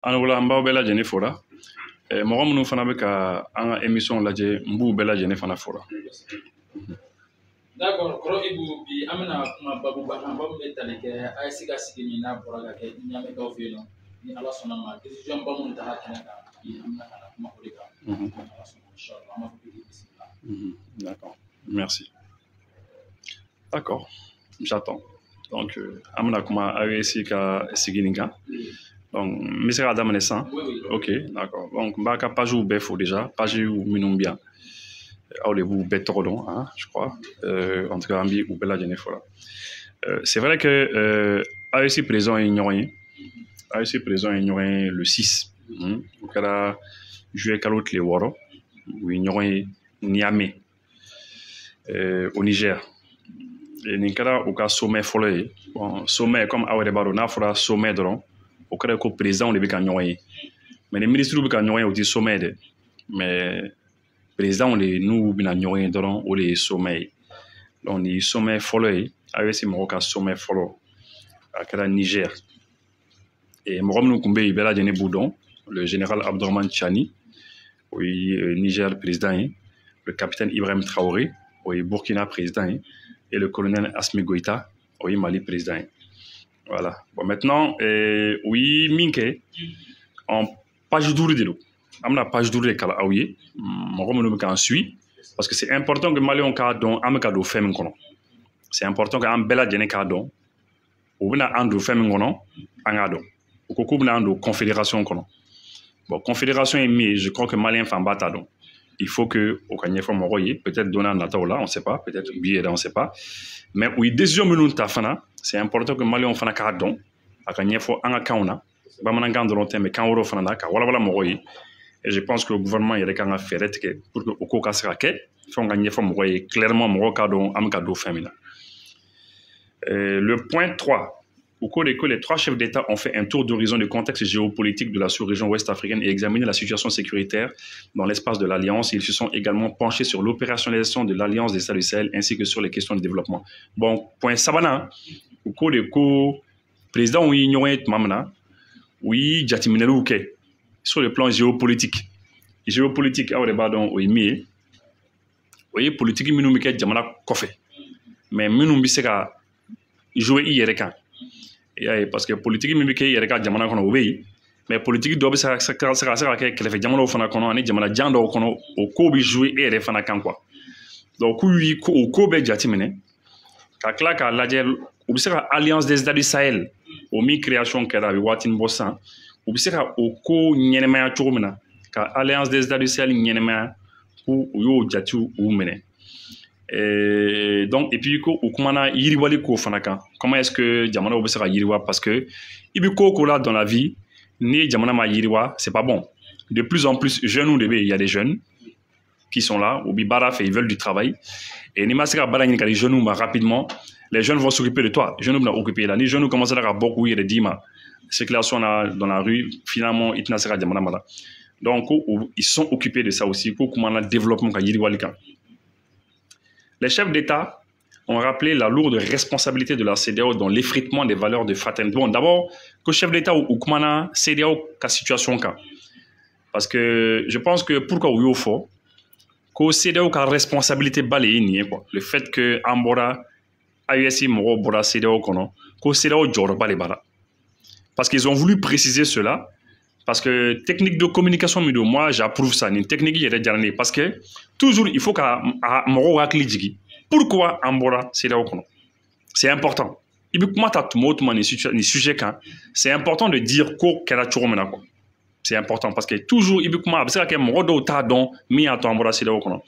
An wula, an b'aw bɛɛ lajɛlen fora. Mɔgɔ minnu fana bɛ ka an ka émission lajɛ, n b'u bɛɛ lajɛlen fana fora. D'accord, kɔrɔ Ibu, bi an bɛna kuma babuba kan, babu bɛ tali kɛ AES ka sigi min n'a bɔra ka kɛ Ɲamɛkaw fɛ yen nɔ. Ni Ala sɔnna ma, décision ba minnu taara kɛnɛ kan, bi an bɛna ka na kuma o de kan. Ni Ala sɔnna, inchallah, an b'a fɔ k'i bisimila. D'accord, merci. D'accord, j'attends. Donc, an bɛna kuma AES ka sigi nin kan. Donc, n bɛ se k'a daminɛ sisan? Oui. Ok, d'accord. Donc, n b'a ka page bɛɛ fo déjà, page minnu bɛ yan. Aw de b'u bɛɛ tɔgɔ dɔn, hein, je crois. En tout cas, an bɛ u bɛɛ lajɛlen fo la. C'est vrai que AES président ye ɲɔgɔn ye. AES président ye ɲɔgɔn ye le 6. O kɛra juillet kalo tile 6. U ye ɲɔgɔn ye Niamey, au Niger. Et nin kɛra u ka sommet fɔlɔ ye. Bon, sommet, comme aw yɛrɛ b'a dɔn, n'a fɔra sommet dɔrɔn, o kɛra ko président de bɛ ka ɲɔgɔn ye. Mais ni ministre bɛ ka ɲɔgɔn ye, o tɛ sommet ye dɛ. Mais président de n'u bɛna ɲɔgɔn ye dɔrɔn, o de ye sommet ye. Donc nin ye sommet fɔlɔ ye, AES mɔgɔw ka sommet fɔlɔ. A kɛra Niger. Et mɔgɔ minnu tun bɛ yen, bɛɛ lajɛlen b'u dɔn. Le général Abdourahamane Tiani, o ye Niger président ye. Le capitaine Ibrahim Traoré, o ye Burkina président ye. Et le colonel Assimi Goïta, o ye Mali président ye. Voilà. Bon, maintenant, u ye min kɛ, en page 5 de don. An bɛna page 5 de kalan aw ye. Mɔgɔ minnu bɛ k'an suit, parce que c'est important que Maliyɛnw k'a dɔn an bɛ ka don fɛn min kɔnɔ. C'est important que an bɛɛ lajɛlen k'a dɔn. U bɛna an don fɛn min kɔnɔ, an k'a dɔn. U ko k'u bɛna an don confédération kɔnɔ. Bon, confédération ye min ye, je crois que Maliyɛn fanba t'a dɔn. Il faut que o ka ɲɛfɔ mɔgɔw ye, peut-être don n'a nataw la, on sait pas, peut-être bi yɛrɛ, on sait pas. Mais u ye décision minnu ta fana, c'est important que Maliyɛnw fana k'a dɔn, a ka ɲɛfɔ an ka kanw na. Bamanankan dɔrɔn tɛ, mais kan wɛrɛw fana na, ka walawala mɔgɔw ye. Et je pense que le gouvernement yɛrɛ kan ka fɛɛrɛ tigɛ pour que o ko ka se ka kɛ, fɛnw ka ɲɛfɔ mɔgɔw ye clairement, mɔgɔw k'a dɔn an bɛ ka don fɛn min na. Le point 3, au cours desquels les trois chefs d'État ont fait un tour d'horizon du contexte géopolitique de la sous-région ouest africaine et examiné la situation sécuritaire dans l'espace de l'Alliance. Ils se sont également penchés sur l'opérationnalisation de l'Alliance des États du Sahel ainsi que sur les questions de développement. Bon, point sabanan, au cours de ko président ye ɲɔgɔn ye tuma min na, u ye jateminɛliw kɛ sur le plan géopolitique. Géopolitique, aw de b'a dɔn o ye min ye, o ye politique minnu bɛ kɛ jamana kɔfɛ, mais minnu bɛ se ka jouer i yɛrɛ kan. I y'a ye, parce que politique min bɛ kɛ i yɛrɛ ka jamana kɔnɔ, o bɛ yen, mais politique dɔ bɛ se ka kɛ kɛrɛfɛ jamanaw fana kɔnɔ ani jamana jan dɔw kɔnɔ, o ko bɛ jouer e yɛrɛ fana kan, quoi. Donc k'u yi ko o ko bɛɛ jateminɛ ka tila k'a lajɛ, u bɛ se ka Alliance des États du Sahel, o min création kɛra a bɛ waatinin bɔ sisan, u bɛ se ka o ko ɲɛnɛmaya cogo min na, ka Alliance des États du Sahel ɲɛnɛmaya, k'u u y'o jatew u minɛ. Donc, et puis ko u kumana yiriwali ko fana kan, comment est-ce que jamanaw bɛ se ka yiriwa, parce que i bɛ ko o ko la dans la vie, ni jamana ma yiriwa, c'est pas bon. De plus en plus jeunes de bɛ yen, il y a des jeunes qui sont là, u bɛ baara fɛ, ils veulent du travail, et n'i ma se ka baara ɲini ka di jeunes ma rapidement, les jeunes vont s'occuper de toi, jeunes bɛna occuper la. Ni jeunes commencent ka bɔ k'u yɛrɛ d'i ma circulation na dans la rue, finalement i tɛna se ka jamana mara. Donc ko ils sont occupés de ça aussi, ko kumana développement ka yiriwali kan. Les chefs d'État ont rappelé la lourde responsabilité de la CEDEAO dans l'effritement des valeurs de fraternité. Bon, d'abord, que chef d'État u kumana CEDEAO ka situation kan. Parce que je pense que pourquoi u y'o fɔ, ko CEDEAO ka responsabilité ba de ye nin ye, quoi. Le fait que an bɔra AES mɔgɔw bɔra CEDEAO kɔnɔ, ko CEDEAO jɔyɔrɔba de b'a la. Parce qu'ils ont voulu préciser cela, parce que technique de communication min don, moi j'approuve ça, nin technique yɛrɛ diyara ne ye, parce que toujours il faut ka mɔgɔw hakili jigin pourquoi an bɔra CEDEAO kɔnɔ. C'est important. I bɛ kuma ta tuma o tuma nin sujet kan, c'est important de dire ko kɛra cogo min na, quoi. C'est important parce que toujours i bɛ kuma, a bɛ se ka kɛ mɔgɔ dɔw t'a dɔn min y'a to an bɔra CEDEAO kɔnɔ,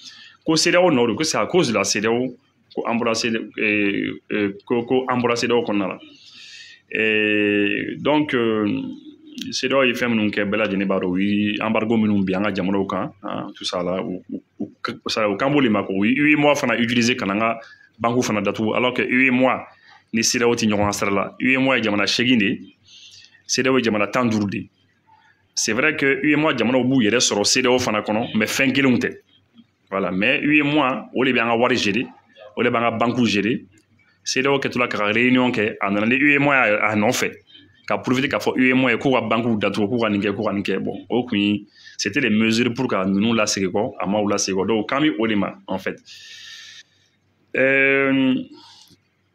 ko CEDEAO nɔ don, ko c'est à cause de la CEDEAO ko an bɔra CEDEAO, ko an bɔra CEDEAO kɔnɔna la. Et donc CEDEAO ye fɛn minnu kɛ, bɛɛ lajɛlen b'a dɔn, u ye embargo minnu bin an ka jamanaw kan, tout ça là, u kan b'o de ma ko u ye UEMOA fana utiliser ka na an ka banque fana datugu, alors que UEMOA ni CEDEAO tɛ ɲɔgɔn sira la. UEMOA ye jamana 8 de ye, CEDEAO ye jamana 15 de ye. C'est vrai que UEMOA jamanaw b'u yɛrɛ sɔrɔ CEDEAO fana kɔnɔ, mais fɛn kelenw tɛ. Voilà, mais UEMOA o de bɛ an ka wari gérer, o de b'an ka banque gérer. CEDEAO kɛtɔla ka réunion kɛ, a nana ni UEMOA a nɔfɛ. Ka profiter k'a fɔ UEMOA ye k'u ka banques datugu, k'u ka nin kɛ, k'u ka nin kɛ. Bon, o kun ye, c'était des mesures pour ka ninnu lasegin kɔ, a ma u lasegin kɔ. Donc k'an bɛ o de ma en fait.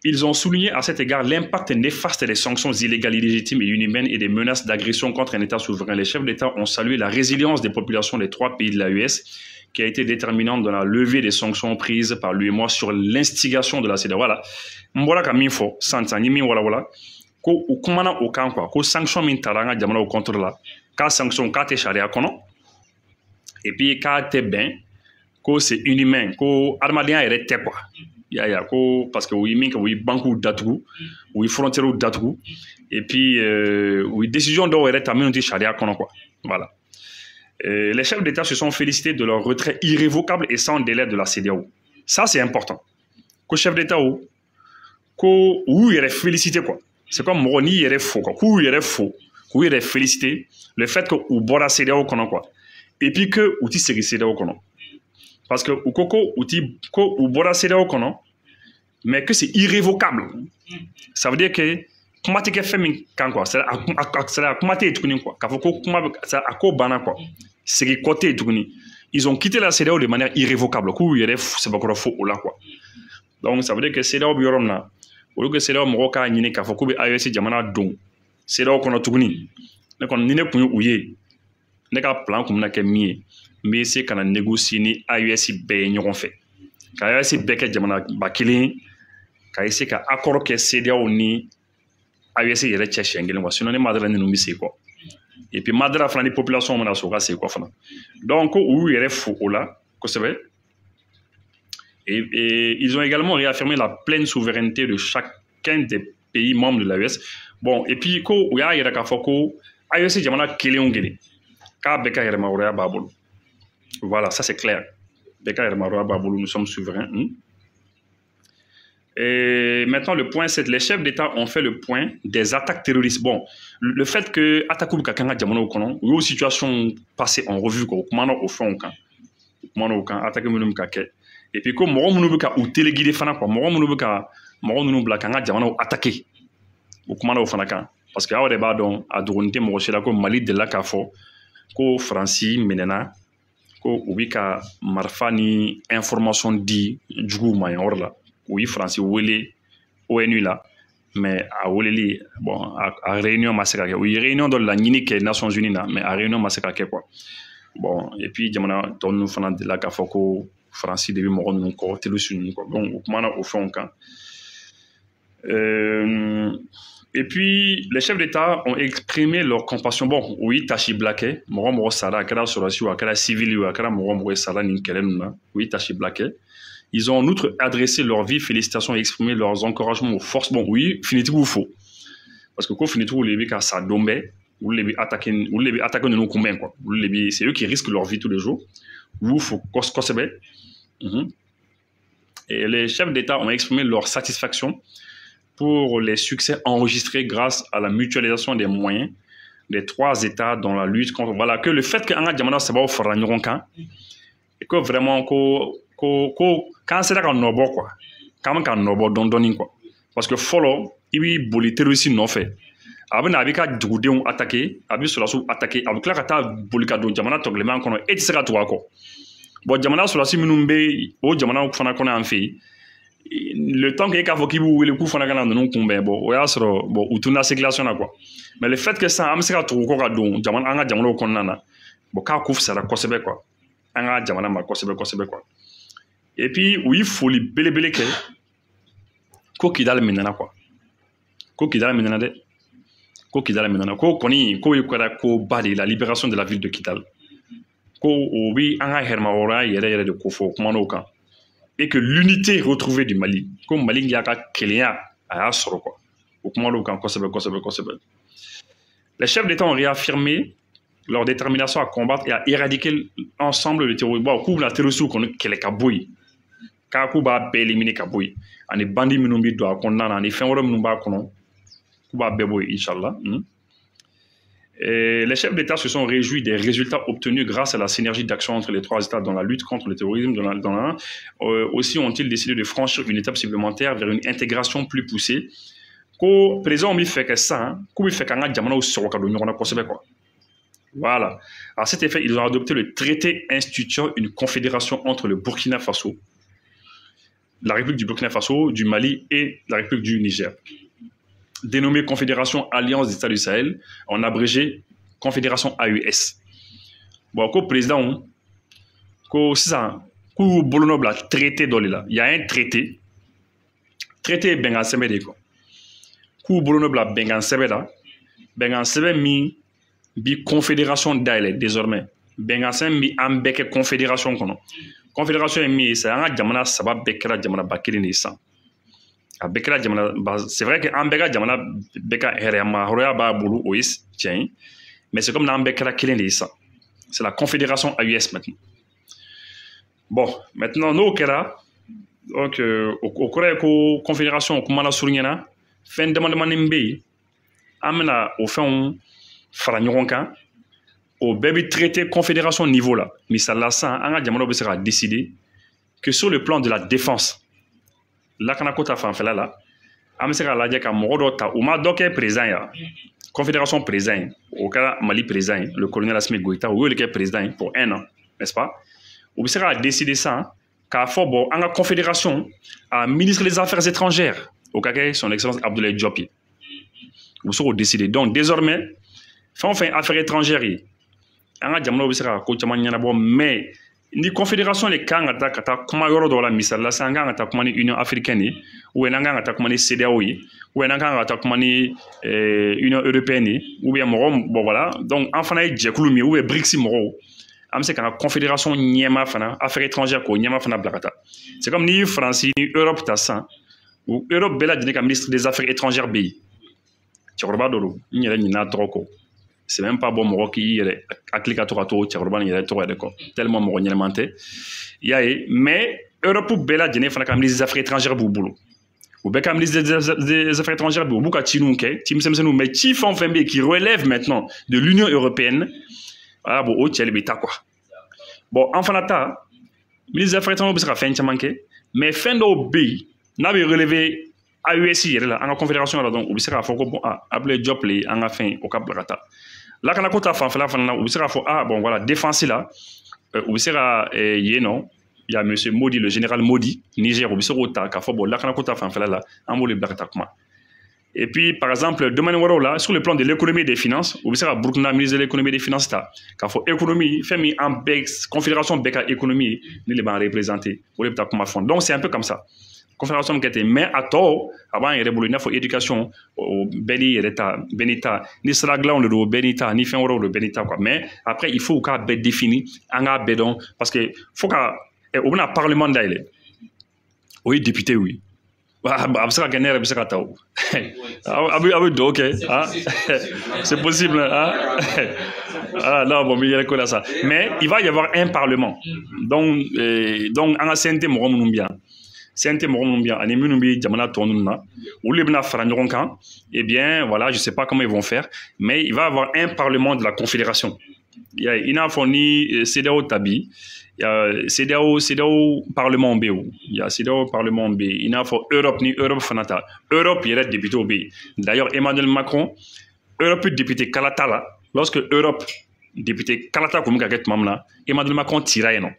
Ils ont souligné à cet égard l'impact néfaste des sanctions illégales, illégitimes et inhumaines et des menaces d'agression contre un État souverain. Les chefs d'État ont salué la résilience des populations des trois pays de l'AES qui a été déterminante dans la levée des sanctions prises par l'UEMOA sur l'instigation de la CEDEAO. Voilà. N bɔra ka min fɔ sisan sisan, n ye min walawala ko u kumana o kan quoi, ko sanction min tara an ka jamanaw contre la, k'a sanction k'a tɛ sariya kɔnɔ, et puis k'a tɛ bɛn, ko c'est inhumain, ko adamadenya yɛrɛ tɛ quoi. Ya ya ko parce que u ye min kɛ, u ye banques datugu, u ye frontières datugu, et puis u ye décision dɔw yɛrɛ ta minnu tɛ sariya kɔnɔ quoi. Voilà. Les chefs d'État se sont félicités de leur retrait irrévocable et sans délai de la CEDEAO. Ça, c'est important. Ko chef d'État o ko u y'u yɛrɛ félicité quoi. C'est comme mɔgɔ n'i yɛrɛ fo quoi, k'u yɛrɛ fo, k'u yɛrɛ félicité le fait que u bɔra CEDEAO kɔnɔ quoi. Et puis que u ti segin CEDEAO kɔnɔ. Parce que u ko ko u ti ko u bɔra CEDEAO kɔnɔ, mais que c'est irrévocable. Ça veut dire que kuma tɛ kɛ fɛn min kan quoi, c'est a kuma tɛ yen tuguni quoi. K'a fɔ ko kuma bɛ, a ko banna quoi. Segin kɔ tɛ yen tuguni. Ils ont quitté la CEDEAO de manière irrévocable. K'u yɛrɛ sɛbɛkɔrɔ fo o la quoi. Donc ça veut dire que CEDEAO bɛ yɔrɔ min na, olu que CEDEAO mɔgɔw k'a ɲini k'a fɔ k'u bɛ AES jamana don CEDEAO kɔnɔ tuguni. Ne kɔni, ni ne kun ye u ye, ne ka plan kun bɛna kɛ min ye, n bɛ se ka na négocier ni AES bɛɛ ye ɲɔgɔn fɛ, ka AES bɛɛ kɛ jamanaba kelen ye, ka essayer ka accord kɛ CEDEAO ni AES yɛrɛ cɛ siɲɛ kelen quoi. Sinon ne ma dala ninnu bɛ segin kɔ. Et puis madara fana ni population mana sɔn u ka segin kɔ fana. Donc ko u y'u yɛrɛ fo o la kosɛbɛ. Et ils ont également réaffirmé la pleine souveraineté de chacun des pays membres de l'AES. Bon, et puis ko u y'a yira k'a fɔ ko AES jamana kelen o kelen k'a bɛɛ ka yɛrɛmahɔrɔnya b'a bolo. Voilà, ça c'est clair. Bɛɛ ka yɛrɛmahɔrɔnya b'a bolo, nous sommes souverains. Et maintenant, le point, c'est que les chefs d'État ont fait le point des attaques terroristes. Bon, le fait que attaque bɛ ka kɛ an ka jamanaw kɔnɔ, u y'o situation passée en revue quoi, u kumana o fɛnw kan. U kumana o kan, attaque minnu bɛ ka kɛ. Et puis ko mɔgɔ minnu bɛ ka u téléguider fana quoi, mɔgɔ minnu bɛ ka mɔgɔ ninnu bila k'an ka jamanaw attaquer, u kumana o fana kan. Parce que aw yɛrɛ b'a dɔn, a dogonin tɛ mɔgɔ si la ko Mali delila k'a fɔ ko Faransi minɛna, ko u bɛ ka marifa ni information di juguw ma yen yɔrɔ la. U ye Faransi wele ONU la, mais a weleli, bon, a réunion ma se ka kɛ. U ye réunion dɔ laɲini kɛ Nations Unies na, mais a réunion ma se ka kɛ quoi. Bon, et puis jamana tɔ ninnu fana delila k'a fɔ ko Faransi de bɛ mɔgɔ ninnu kɔ, terroriste ninnu kɔ. Donc u kumana o fɛnw kan. Et puis, les chefs d'État ont exprimé leur compassion. Bon, u ye tasibila kɛ, mɔgɔ mɔgɔ sara, a kɛra sɔrɔdasi o, a kɛra civil o, a kɛra mɔgɔ mɔgɔ ye sara nin kɛlɛ ninnu na, u ye tasibila kɛ. Ils ont en outre adressé leurs vives félicitations et exprimé leurs encouragements aux forces. Bon, oui, finitigiw fo. Parce que ko finitigiw de bɛ ka sa don bɛɛ, olu de bɛ attaquer, olu de bɛ attaquer ninnu kunbɛn quoi. Olu de bɛ, c'est eux qui risquent leur vie tous les jours. U y'u fo kosɛbɛ. Et les chefs d'État ont exprimé leur satisfaction pour les succès enregistrés grâce à la mutualisation des moyens des trois États dans la lutte contre. Voilà, que le fait que an ka jamana sabaw farala ɲɔgɔn kan, et que vraiment ko ko ko k'an sera ka nɔ bɔ quoi, k'an bɛ ka nɔ bɔ dɔɔni dɔɔni quoi. Parce que fɔlɔ, i b'i boli terroriste nɔfɛ, a bɛ na, a b'i ka dugudenw attaquer, a bɛ sɔrɔdasiw attaquer, a bɛ tila ka taa boli ka don jamana tɔgɔlɛman kɔnɔ, e tɛ se ka tugu a kɔ. Bon, jamana sɔrɔdasi minnu bɛ o jamanaw fana kɔnɔ yan fɛ yen, le temps que e k'a fɔ k'i b'u wele k'u fana ka na ninnu kunbɛn, bon, o y'a sɔrɔ, bon, u tununa circulation na quoi. Mais le fait que sisan an bɛ se ka tugu kɔ ka don jamana, an ka jamanaw kɔnɔna na, bon, k'a ko fisayara kosɛbɛ quoi, an ka jamana ma kosɛbɛ kosɛbɛ quoi. Et puis u ye foli belebele kɛ ko Kidali minɛna quoi, ko Kidali minɛna dɛ, ko Kidali minɛna, ko kɔni ko kɛra ko ba de ye, la libération de la ville de Kidal, ko o bi an ka yɛrɛmahɔrɔnya yɛrɛ yɛrɛ de ko fɔ, o kumana o kan. Et que l'unité retrouvée du Mali, ko Mali y'a ka kelenya a y'a sɔrɔ quoi, o kumana o kan kosɛbɛ kosɛbɛ kosɛbɛ. Les chefs d'État ont réaffirmé leur détermination à combattre et à éradiquer ensemble le terrorisme. Bon, k'u bɛna terroriste kɔni kɛlɛ ka bɔ yen, k'a k'u b'a bɛɛ éliminer ka bɔ yen, ani bandi minnu bɛ don a kɔnɔna na, ani fɛn wɛrɛ minnu b'a kɔnɔ, k'u b'a bɛɛ bɔ yen inchallah. Et les chefs d'État se sont réjouis des résultats obtenus grâce à la synergie d'action entre les trois États dans la lutte contre le terrorisme. Aussi ont-ils décidé de franchir une étape supplémentaire vers une intégration plus poussée. Ko président bɛ fɛ ka sisan k'u bɛ fɛ k'an ka jamanaw sɔgɔ ka don ɲɔgɔn na kosɛbɛ quoi. Voilà. À cet effet, ils ont adopté le traité instituant une confédération entre le Burkina Faso, la République du Burkina Faso, du Mali et la République du Niger. Dénommée Confédération Alliance des États du Sahel, en abrégé Confédération AES. Bon, ko président, ko sisan, k'u y'u bolonɔ bila traité dɔ de la. Il y a un traité, traité ye bɛnkan sɛbɛn de ye quoi. K'u bolonɔ bila bɛnkan sɛbɛn la, bɛnkan sɛbɛn min bi confédération dayɛlɛ désormais. Bɛnkan sɛbɛn bi an bɛɛ kɛ confédération kɔnɔ. Confédération ye min ye, c'est an ka jamana saba bɛɛ kɛra jamanaba kelen de ye sisan. A bɛɛ kɛra jamana ba, c'est vrai que an bɛɛ ka jamana bɛɛ ka hɛrɛma hɔrɔnya b'a bolo, o ye tiɲɛ ye, mais c'est comme n'an bɛɛ kɛra kelen de ye sisan. C'est la confédération AES maintenant. Bon, maintenant n'o kɛra, donc o kɔrɔ ye ko confédération kuma la surunya fɛn dama damani bɛ yen, an bɛna o fɛnw fara ɲɔgɔn kan, o bɛɛ bɛ traiter confédération niveau la. Misali la sisan, an ka jamanaw bɛ se ka décider que sur le plan de la défense, lakanako ta fanfɛla la, an bɛ se k'a lajɛ ka mɔgɔ dɔ ta, u ma dɔ kɛ président ye, confédération président ye, o kɛra Mali président ye, le colonel Assimi Goïta, o y'o de kɛ président ye pour un an, n'est-ce pas? U bɛ se k'a décider sisan k'a fɔ bon, an ka confédération a ministre des Affaires étrangères, o ka kɛ son excellence Abdoulaye Diop ye. U bɛ se k'o décider. Donc désormais, fɛn o fɛn affaires étrangères ye, an ka jamanaw bɛ se ka ko caman ɲɛnabɔ. Mais ni confédération de kan ka taa kuma yɔrɔ dɔw la, misali la sisan, an kan ka taa kuma ni Union africaine ye, ou bien n'an kan ka taa kuma ni CEDEAO ye, ou bien n'an kan ka taa kuma ni Union européenne ye, ou bien mɔgɔ, bon voilà, donc an fana ye jɛkulu min ye, ou bien BRICS mɔgɔw, an bɛ se k'an ka confédération ɲɛma fana, affaires étrangères, k'o ɲɛma fana bila ka taa. C'est comme n'i ye Faransi ni Europe ta sisan, Europe bɛɛ lajɛlen ka ministre des Affaires étrangères bɛ yen, cɛkɔrɔba dɔ don, n yɛrɛ ɲin'a tɔgɔ kɔ. C'est même pas bon mɔgɔ k'i yɛrɛ hakili ka to ka to cɛkɔrɔba nin yɛrɛ tɔgɔ yɛrɛ kɔ, tellement mɔgɔ ɲɛnɛman tɛ, i y'a ye. Mais Europe bɛɛ lajɛlen fana ka ministre des Affaires étrangères b'u bolo, u bɛɛ ka ministre des Affaires étrangères bɛ yen, u b'u ka cininw kɛ, ci misɛnmisɛnninw, mais ci fɛn o fɛn bɛ yen qui relève maintenant de l'Union européenne, ah bon, o cɛ de bɛ taa quoi. Bon, an fana ta ministre des Affaires étrangères bɛ se ka fɛn caman kɛ, mais fɛn dɔw bɛ yen n'a bɛ relever AES yɛrɛ la, an ka confédération la, donc u bɛ se k'a fɔ ko bon, ah, Abdoulaye Diop le an ka fɛn, o ka bila ka taa. Lakanako ta fanfɛla fana na, u bɛ se k'a fɔ ah bon voilà, défense la, u bɛ se ka yen nɔ, il y a monsieur Modi, le général Modi, Niger, u bɛ se k'o ta k'a fɔ bon, lakanako ta fanfɛla la, an b'o de bila ka taa kuma. Et puis, par exemple, domaine wɛrɛw la, sur le plan de l'économie et des finances, u bɛ se ka Burkina ministre de l'Économie et des Finances ta k'a fɔ économie, fɛn min an bɛɛ confédération bɛɛ ka économie ye, ne de b'an représenter, o de bɛ taa kuma fɔ. Donc c'est un peu comme ça, confédération bɛ kɛ ten. Mais a tɔ a b'an yɛrɛ bolo, i n'a fɔ éducation, o bɛɛ n'i yɛrɛ ta, bɛɛ n'i ta, ni sira dilanw de don, bɛɛ n'i ta, ni fɛn wɛrɛw don, bɛɛ n'i ta quoi. Mais après, il faut k'a bɛɛ définir, an k'a bɛɛ dɔn, parce que fo ka u bɛna parlement dayɛlɛ, o ye député ye. A bɛ se ka kɛ ne yɛrɛ bɛ se ka taa, o a bɛ dugawu kɛ. Ah, c'est possible. Ah ah non, bon, n bɛ yɛlɛ ko la sa. Mais il va y avoir un parlement. Donc an ka CNT mɔgɔ minnu bɛ yan, CNT mɔgɔ minnu bɛ yan ani minnu bɛ jamana tɔ ninnu na, olu de bɛna fara ɲɔgɔn kan. Eh bien voilà, je sais pas comment ils vont faire, mais il va y avoir un parlement de la confédération. I n'a fɔ ni CEDEAO ta bi, CEDEAO parlement bɛ yen, o il y a CEDEAO parlement bɛ yen, i n'a fɔ Europe, ni Europe fana ta, Europe yɛrɛ député bɛ yen. D'ailleurs, Emmanuel Macron, Europe député kalata la, lorsque Europe député kalata kun bɛ ka kɛ tuma min na, Emmanuel Macron cira yen nɔ,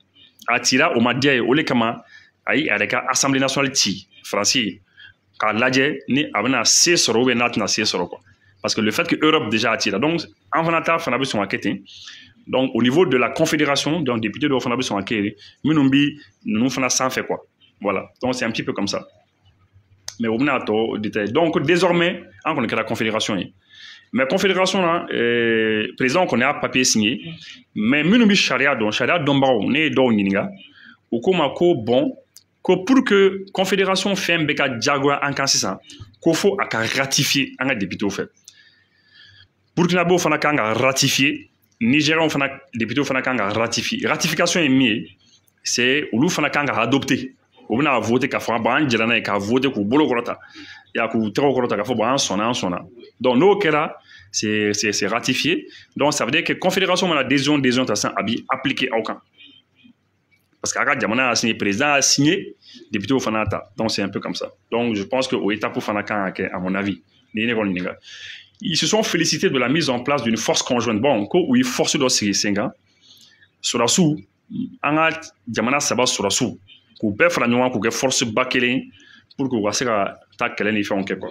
a cira, o ma diya ye, o de kama a ye a yɛrɛ ka Assemblée nationale ci Faransi k'a lajɛ ni a bɛna se sɔrɔ ou bien n'a tɛna se sɔrɔ quoi, parce que le fait que Europe déjà a cira, donc an fana ta fana bɛ sɔn ka kɛ ten. Donc au niveau de la confédération, donc député dɔw fana bɛ sɔn ka kɛ yen minnu bi ninnu fana sanfɛ quoi. Voilà, donc c'est un petit peu comme ça, mais o bɛna tɔ détailler. Donc désormais, an kɔni kɛra confédération ye. Mais confédération na, président kɔni y'a papier signé, mais minnu bɛ sariya dɔn, sariya dɔnbagaw, ne ye dɔw ɲininka, u ko ma ko bon, ko pour que confédération fɛn bɛɛ ka diyagoya an kan sisan, ko fo a ka ratifier an ka députéw fɛ. Burkinabéw fana kan ka ratifier, Nigériens fana députéw fana kan ka ratifier. Ratification ye min ye, c'est olu fana kan ka adopter, u bɛna voter k'a fɔ bon, an jɛra n'a ye, k'a voter, k'u bolo kɔrɔta ya, k'u tɛgɛw kɔrɔta k'a fɔ bon, an sɔnna, an sɔnna. Donc n'o kɛra, c'est ratifié. Donc ça veut dire que confédération mana décision ta sisan, a b'i appliquer aw kan. Parce que a ka jamana y'a signé, président a signé, député fana ta. Donc c'est un peu comme ça. Donc je pense que o étape fana kan ka kɛ, à mon avis. Ni ne kɔni ɲininka. Ils se sont félicités de la mise en place d'une force conjointe. Bon, ko u ye force dɔ sigi sen kan. Sɔrɔdasiw, an ka jamana saba sɔrɔdasiw, k'u bɛɛ fara ɲɔgɔn kan k'u kɛ force ba kelen pour que u ka se ka taa kɛlɛ ni fɛnw kɛ quoi.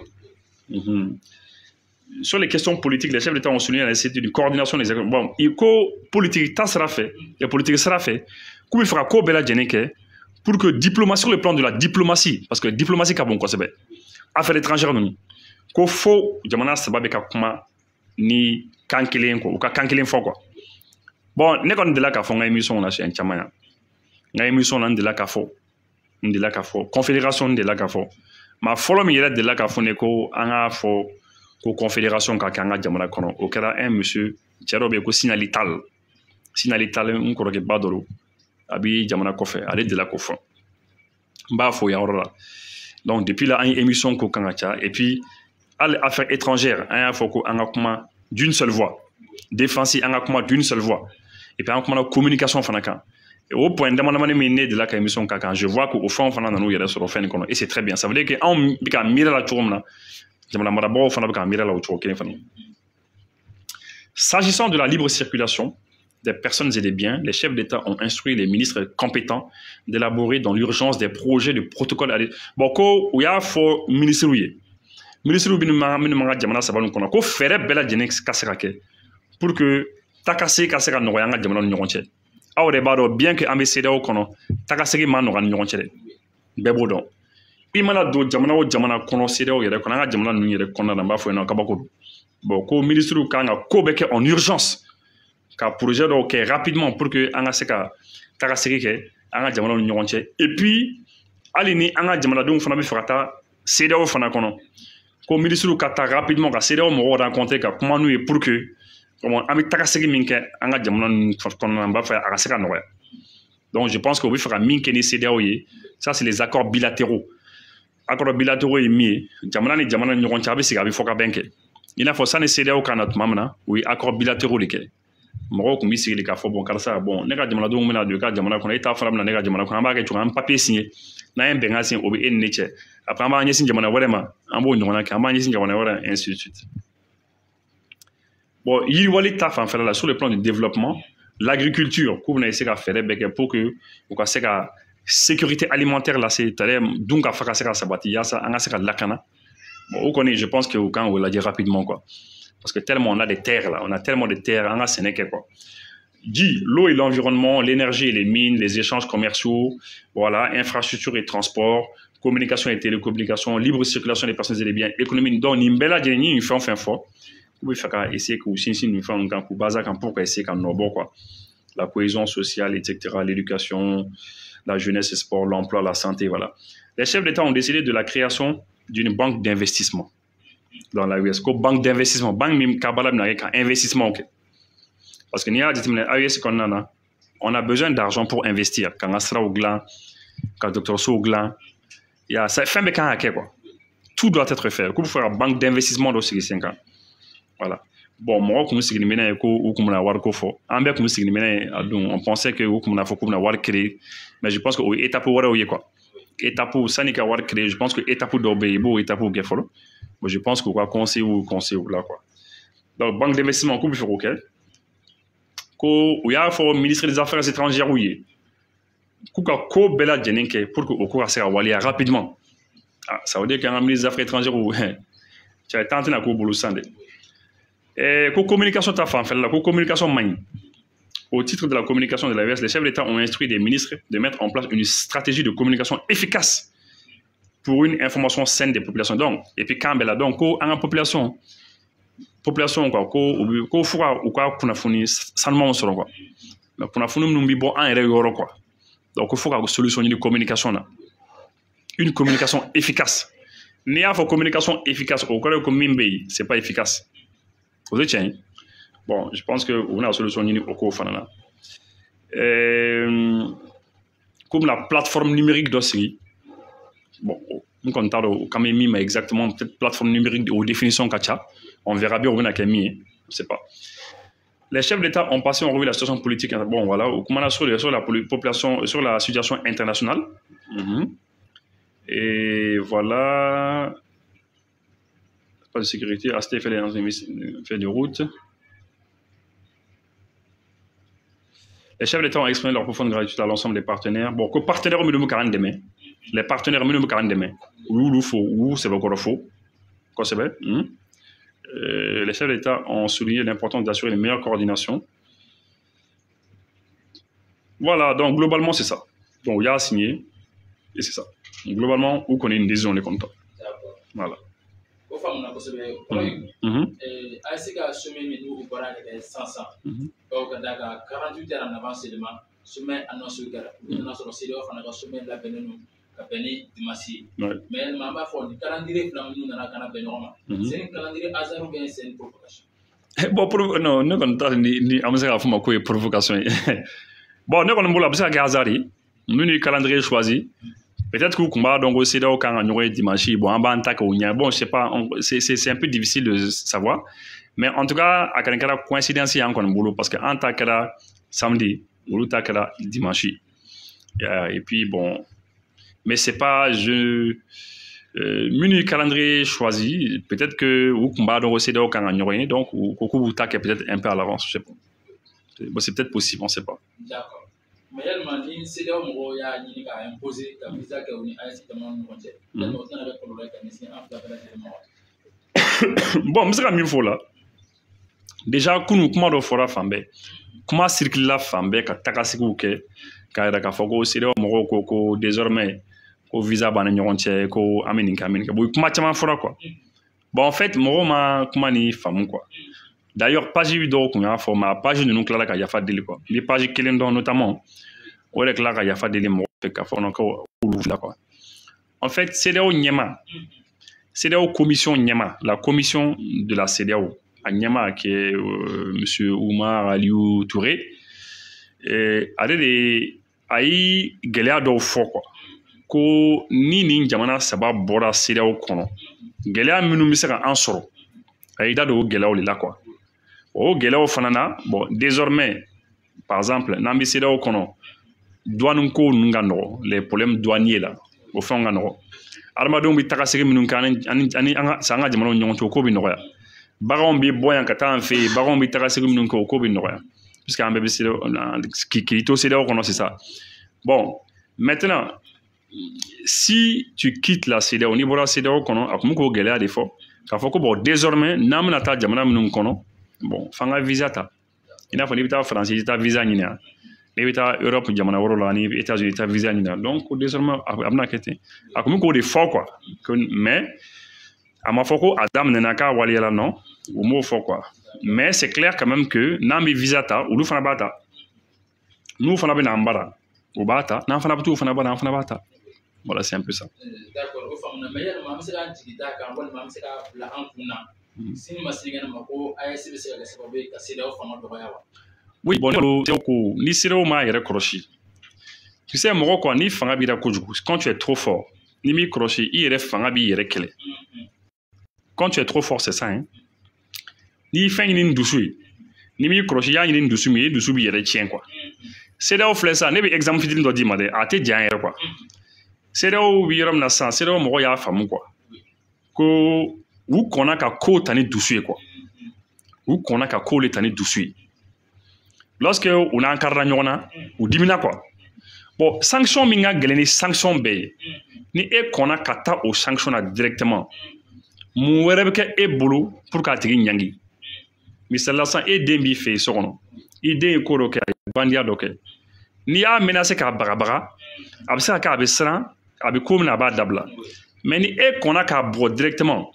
Sur les questions politiques, les chefs d'État ont souligné la nécessité d'une coordination des actions. Bon, il ko politique ta sera fait, et politique sera fait, k'u bɛ fɛ ka ko bɛɛ lajɛlen kɛ pour que diplomatie, sur le plan de la diplomatie, parce que diplomatie ka bon kosɛbɛ, affaires étrangères ninnu, ko fo jamana saba bɛ ka kuma ni kan kelen quoi, u ka kan kelen fɔ quoi. Bon, ne kɔni delila k'a fɔ n ka émission na siɲɛ caman yan. N ka émission na n delila k'a fɔ, n delila k'a fɔ, confédération n delila k'a fɔ. Maa fɔlɔ min yɛrɛ delila k'a fɔ ne ko an k'a fɔ ko confédération ka kɛ an ka jamana kɔnɔ, o kɛra un monsieur, cɛ dɔ bɛ yen ko Sinali Tal. Sinali Tal, n kɔrɔkɛba dɔ don, a bi jamana kɔfɛ, ale delila k'o fɔ. N b'a fɔ yan yɔrɔ la. Donc depuis là, an ye émission ko kan ka ca. Et puis hali affaires étrangères, an y'a fɔ ko an ka kuma d'une seule voix. Défense, an ka kuma d'une seule voix. Et puis an kumana communication fana kan. Au point dama damani min ne delila ka émission ka kan, je vois que o fɛnw fana nan'u yɛrɛ sɔrɔ fɛn nin kɔnɔ et c'est très bien. Ça veut dire que anw bɛ ka miiri la cogo min na, jamana marabagaw fana bɛ ka miiri la o cogo kelen fana. S'agissant de la libre circulation des personnes et des biens, les chefs d'État ont instruit les ministres compétents d'élaborer dans l'urgence des projets de protocole. Bon, ko u y'a fɔ ministres ye, ministres minnu b'an ka jamana saba nin kɔnɔ, ko fɛɛrɛ bɛɛ lajɛlen ka se ka kɛ pour que taakasegin ka se ka nɔgɔya an ka jamana ni ɲɔgɔn cɛ. Aw yɛrɛ b'a dɔn bien que an bɛ CEDEAO kɔnɔ, taakasegin ma nɔgɔya ni ɲɔgɔn cɛ dɛ, bɛɛ b'o dɔn. I mana don jamana o jamana kɔnɔ CEDEAO yɛrɛ kɔnɔ, an ka jamana ninnu yɛrɛ kɔnɔna na, n b'a fɔ yen nɔ kabako don. Bon, ko ministres kan ka ko bɛɛ kɛ en urgence ka projet dɔw kɛ rapidement pour que an ka se ka taakasegin kɛ an ka jamanaw ni ɲɔgɔn cɛ. Et puis hali ni an ka jamanadenw fana bɛ fɛ ka taa CEDEAO fana kɔnɔ, ko ministres ka taa rapidement ka CEDEAO mɔgɔw rencontrer ka kuma n'u ye pour que an bɛ taakasegin min kɛ an ka jamana ninnu kɔnɔna na, n b'a fɛ a ka se ka nɔgɔya. Donc je pense que u bɛ fɛ ka min kɛ ni CEDEAO ye, ça c'est les accords bilatéraux. Accords bilatéraux ye min ye, jamana ni jamana ni ɲɔgɔn cɛ, a bɛ sigi a bɛ fɔ ka bɛn kɛ. I n'a fɔ sani CEDEAO ka na tuma min na, u ye accords bilatéraux de kɛ. Mɔgɔw tun bɛ sigi de k'a fɔ bon karisa, bon ne ka jamanadenw bɛna don i ka jamana kɔnɔ, e t'a fana bɛna ne ka jamana kɔnɔ, an b'a kɛ cogo an papier signé, n'an ye bɛnkan signé, o bɛ e ni ne cɛ. Après an b'an ɲɛsin jamana wɛrɛ ma, an b'o ɲɔgɔnna kɛ, an b'an ɲɛsin jamana wɛrɛ, ainsi de suite. Bon, yiriwali ta fanfɛla la, sur le plan du développement, l'agriculture, k'u bɛna essayer ka fɛɛrɛ bɛɛ kɛ pour que u ka se ka sécurité alimentaire lase, c'est-à-dire dun ka fa ka se ka sabati yaasa an ka se ka lakana. Bon, o kɔni, je pense que u kan k'o lajɛ rapidement quoi. Parce que tellement on a des terres là, on a tellement de terres, an ka sɛnɛ kɛ quoi. Dit l'eau et l'environnement, l'énergie et les mines, les échanges commerciaux, voilà, infrastructure et transport, communication et télécommunication, libre circulation des personnes et des biens, économie. Donc nin bɛɛ lajɛlen ni nin fɛn o fɛn fɔ, k'u bɛ fɛ ka essayer k'u sinsin nin fɛnw kan, k'u baser kan pour ka essayer ka nɔ bɔ quoi. La cohésion sociale, etc., l'éducation, la jeunesse et sport, l'emploi, la santé, voilà. Les chefs d'État ont décidé de la création d'une banque d'investissement dans l'AES. Ko banque d'investissement, banque min ka baara bɛna kɛ ka investissement kɛ. Parce que n'i y'a jateminɛ AES kɔnɔna na, on a besoin d'argent pour investir, k'an ka siraw dilan, ka dɔgɔtɔrɔsow dilan, ya fɛn bɛɛ kan ka kɛ quoi. Tout doit être fait. K'u bɛ fɛ ka banque d'investissement dɔ sigi sen kan. Voilà. Bon, mɔgɔ kun sigilen bɛ n'a ye ko u kun bɛna wariko fɔ. An bɛɛ kun sigilen bɛ n'a ye a don, on pensait que u kun bɛna fɔ k'u bɛna wari créer, mais je pense que o ye étape wɛrɛw ye quoi. Étape sanni ka wari créer, je pense que étape dɔw bɛ yen, i b'o étape kɛ fɔlɔ. Bon, je pense k'u ka conseil ou conseil la quoi. Donc banque d'investissement k'u bɛ fɛ k'o kɛ. Ko u y'a fɔ ministre des affaires étrangères ye k'u ka ko bɛɛ lajɛlen kɛ pour que o ko ka se ka waleya rapidement. Ah, ça veut dire qu'an ka ministre des affaires étrangères cɛ temps tɛna k'u bolo sisan dɛ. Ko communication ta fanfɛla la, ko communication man ɲi. Au titre de la communication de l'AES, les chefs d'État ont instruit des ministres de mettre en place une stratégie de communication efficace pour une information saine des populations. Donc, et puis quand là, donc, ko an ka population quoi, ko ko fo ka u ka kunnafoni sanumanw sɔrɔ quoi. Mais kunnafoni minnu bɛ bɔ an yɛrɛ yɔrɔ quoi. Donc, il faut ka solution ɲini communication na. Une communication efficace. N'i y'a fɔ communication efficace, o kɔrɔ ye ko min bɛ yen, c'est pas efficace. O tɛ tiɲɛ ye. Bon, je pense que u bɛna solution ɲini o ko fana na. K'u bɛna plateforme numérique dɔ sigi. Bon, n kɔni t'a dɔn o kan bɛ min ma exactement, peut-être plateforme numérique o définition ka ca. On verra bien o bɛna kɛ min ye, je sais pas. Les chefs d'État ont passé en revue la situation politique. Bon, voilà, au commandant sur la population, sur la situation internationale. Et voilà. Pas de sécurité, AST fait les fait de route. Les chefs d'État ont exprimé leur profonde gratitude à l'ensemble des partenaires. Bon, que partenaires au milieu demain. Les partenaires au milieu demain. Ou faux, ou c'est encore faux. Quoi c'est vrai? Les chefs d'État ont souligné l'importance d'assurer une meilleure coordination. Voilà, donc globalement, c'est ça. Donc, il y a signé, et c'est ça. Donc, globalement, où qu'on ait une décision, on est content. Voilà. O faamuna kosɛbɛ kɔrɔ ye. AES ka sommet min n'u bɔra ka kɛ sisan, bawo ka d'a kan 48 heures en avance seulement sommet annonce kɛra. U nana sɔrɔ CEDEAO fana ka sommet labɛnnen don ka bɛn ni dimanche ye. Mais an b'a fɔ ni calendrier fila minnu nana ka na bɛn ɲɔgɔn ma, c'est une calendrier hasard ou bien c'est une provocation? Bon, non, ne kɔni t'a ni an bɛ se k'a fɔ ma k'o ye provocation ye. Bon, ne kɔni bolo a bɛ se ka kɛ hasard ye. Minnu ye calendrier choisi, peut-être qu'u kun b'a dɔn ko CEDEAO kan ka ɲɔgɔn ye dimanche. Bon, an b'an ta kɛ o ɲɛ. Bon, je sais pas, c'est un peu difficile de savoir, mais en tout cas a kɔni kɛra coïncidence ye an kɔni bolo, parce que an ta kɛra samedi, olu ta kɛra dimanche. Et puis bon, mais c'est pas je minnu ye calendrier choisi, peut-être que u kun b'a dɔn ko CEDEAO kan ka ɲɔgɔn ye, donc u ko k'u b'u ta kɛ peut-être un peu à l'avance, je sais pas. Bon, c'est peut-être possible, on sait pas. D'accord. Mais yalima ni CEDEAO mɔgɔw y'a ɲini k'a imposer ka visa kɛ u ni AES jamanaw ni ɲɔgɔn cɛ, yalima o tɛna kɛ kɔlɔlɔ ye ka ɲɛsin an fila bɛɛ lajɛlen ma wa? Bon, n bɛ se ka min fɔ o la, déjà kunun kuma dɔ fɔra fan bɛɛ, kuma circulera fan bɛɛ ka tagasigiw kɛ k'a yira k'a fɔ ko CEDEAO mɔgɔw ko ko désormais ko visa b'an ni ɲɔgɔn cɛ, ko an bɛ nin kɛ, an bɛ nin kɛ. Bon, kuma caman fɔra quoi. Bon, en fait, mɔgɔw ma kuma ni faamu quoi. D'ailleurs, page dɔw kun y'a fɔ, mais a page ninnu tilala ka yafa deli quoi. N bɛ page kelen dɔn notamment, o yɛrɛ tilala ka yafa deli mɔgɔw fɛ k'a fɔ ko olu fila quoi. En fait, CEDEAO ɲɛma, CEDEAO commission ɲɛma, la commission de la CEDEAO a ɲɛma, qui est monsieur Oumar Aliou Touré, ale de a ye gɛlɛya dɔw fɔ quoi, ko ni nin jamana saba bɔra CEDEAO kɔnɔ, gɛlɛya minnu bɛ se ka an sɔrɔ, a y'i da don o gɛlɛyaw de la quoi. O gɛlɛyaw fana na, bon, désormais, par exemple, n'an bɛ CEDEAO kɔnɔ, douane ko ninnu ka nɔgɔ, les problèmes douaniers la, o fɛnw ka nɔgɔ, adamadenw bɛ taga segin minnu kɛ ani an ka an ka jamanaw ni ɲɔgɔn cɛ, o ko bɛ nɔgɔya. Baganw bɛ bɔ yan ka taa an fɛ yen, baganw bɛ taga segin minnu kɛ, o ko bɛ nɔgɔya, puisque an bɛɛ bɛ CEDEAO, k'i to CEDEAO kɔnɔ, c'est ça. Bon, maintenant, si tu quittes la CEDEAO, n'i bɔra CEDEAO kɔnɔ, a kun bɛ k'o gɛlɛya de fɔ k'a fɔ ko bon, désormais, n'an bɛna taa jamana minnu kɔnɔ, bon, f'an ka visa ta. I n'a fɔ n'i bɛ taa Faransi, i tɛ taa visa ɲini yan, n'i bɛ taa Europe jamana wɛrɛw la, ni États-Unis, i tɛ taa visa ɲini yan. Donc désormais a bɛna kɛ ten, a kun bɛ k'o de fɔ quoi. Mais a ma fɔ ko a daminɛna k'a waleyala, non, u m'o fɔ quoi. Mais c'est clair quand même que n'an bɛ visa ta, olu fana b'a ta, n'u fana bɛ n'an bara, u b'a ta, n'an fana bɛ t'u fana bara, an fana b'a ta. Voilà, c'est un peu ça. D'accord, o faamuna. Mais yalima an bɛ se k'an jigi d'a kan walima an bɛ se k'a bila an kun na sini ma sinikɛnɛ ma ko AES bɛ se ka kɛ sababu ye ka CEDEAO fanga dɔgɔya wa? Oui, bon, ne ko ni CEDEAO m'a yɛrɛ kɔlɔsi, tu sais, mɔgɔ quoi, ni fanga b'i la kojugu, quand tu es trop fort, ni m'i kɔlɔsi, i yɛrɛ fanga b'i yɛrɛ kɛlɛ. Quand tu es trop fort, c'est ça, hein. N'i ye fɛn ɲini ni dusu ye, ni m'i kɔlɔsi, i y'a ɲini ni dusu min ye, i dusu b'i yɛrɛ tiɲɛ quoi. CEDEAO filɛ sisan, ne bɛ exemple fitinin dɔ d'i ma dɛ, a tɛ janya yɛrɛ quoi. CEDEAO bɛ yɔrɔ min na sisan, CEDEAO mɔgɔw y'a faamu quoi, ko u kɔnna ka kow ta ni dusu ye quoi. U kɔnna ka kow le ta ni dusu ye. Lorsque u n'an karila ɲɔgɔn na, u dimina quoi. Bon, sanction min ka gɛlɛn ni sanction bɛɛ ye, ni e kɔnna ka taa o sanction na directement, mun wɛrɛ bɛ kɛ e bolo pour k'a tigi ɲangi? Misali la sisan, e den b'i fɛ yen so kɔnɔ, i den ye ko dɔ kɛ, a ye bandiya dɔ kɛ, n'i y'a menacé k'a bagabaga, a bɛ se ka kɛ a bɛ siran, a bɛ ko min na, a b'a dabila. Mais ni e kɔnna k'a bugɔ directement,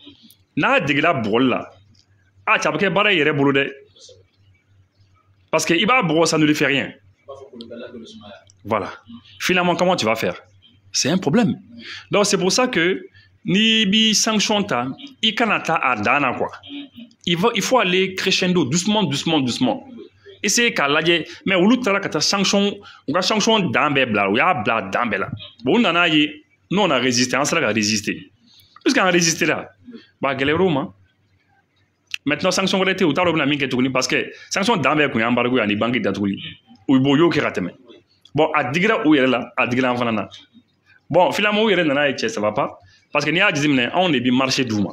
n'a degela bugɔli la, a cɛ, a bɛ kɛ baara i yɛrɛ bolo dɛ, parce que i b'a bugɔ, ça ne lui fait rien. Voilà. Finalement, comment tu vas faire? C'est un problème. Donc c'est pour ça que n'i bi sanction ta, i kana taa a dan na quoi. Il faut aller crescendo, doucement, doucement, doucement, essayer k'a lajɛ. Mais olu taara ka taa sanction, u ka sanction dan bɛɛ bila, u y'a bila dan bɛɛ la. Bon, u nana ye, nous on a résisté, an sera ka résister. Puisqu'an résisté la, ba gɛlɛyar'u ma. Maintenant, sanction wɛrɛ tɛ yen, u t'a dɔn u bɛna min kɛ tuguni, parce que sanction dan bɛɛ kun ye embargo ye ani banque datuguli. U b'o y'o kɛ ka tɛmɛ. Bon, a digira u yɛrɛ la, a digira an fana na. Bon, finalement, u yɛrɛ nana ye, cɛ, ça va pas, parce que n'i y'a jateminɛ, anw de bi marché d'u ma.